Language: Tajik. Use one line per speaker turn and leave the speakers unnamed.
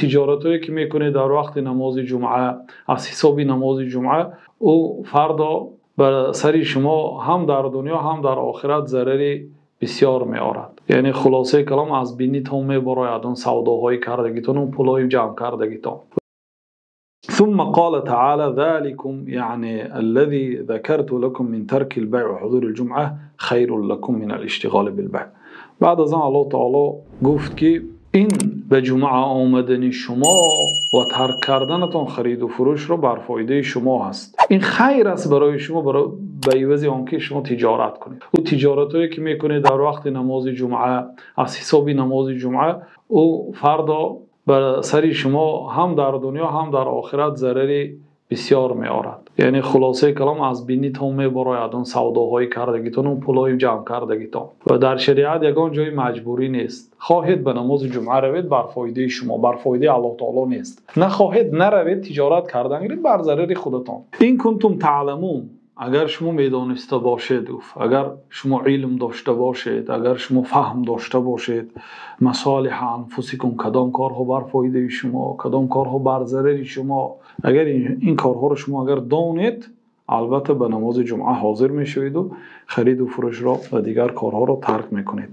Тиҷоратҳое ки мекунед дар вақти намози ҷумъа, аз ҳисоби намози ҷумъа, ӯ фардо бар сари шумо ҳам дар дунё ҳам дар охират зарари бисёр меорад. Яъне хулосаи калом, аз бинитон мебарояд он савдоҳои кардагитон ва пулҳои ҷамъ кардагитон. ثم قال تعالى: ذلكم، يعني الذي ذكرت لكم من ترك البيع وحضور الجمعة، خير لكم من الاشتغال بالبيع. Баъд аз он Аллоҳ таоло гуфт, ки ин ба ҷумъа омадани шумо ва тарк карданатон хариду фурӯшро бар фоидаи шумо ҳаст. Ин хайр аст барои шумо ба ивази он ки шумо тиҷорат кунед. Ӯ тиҷоратҳое ки мекунед дар вақти намози ҷумъа, аз ҳисоби намози ҷумъа, ӯ фардо бар сари шумо ҳам дар дунё ҳам дар охират зарари бисёр меорад. Яъне хулосаи калом, аз бинитон мебарояд он савдоҳои кардагитон ва пулҳои ҷамъ кардагитон. Ва дар шариат ягон ҷои маҷбурӣ нест. Хоҳед, ба намози ҷумъа равед, бар фоидаи шумо, бар фоидаи Аллоҳ таоло нест. Нахоҳед, наравед, тиҷорат кардан гиред, бар зарари худатон. إن كنتم تعلمون, агар шумо медониста бошед, гуфт, агар шумо илм дошта бошед, агар шумо фаҳм дошта бошед, مصالح أنفسكم, кадом корҳо бар фоидаи шумо, кадом корҳо бар зарари шумо, агар ин корҳоро шумо агар донед, албатта ба намози ҷумъа ҳозир мешаведу хариду фурӯшро ва дигар корҳоро тарк мекунед.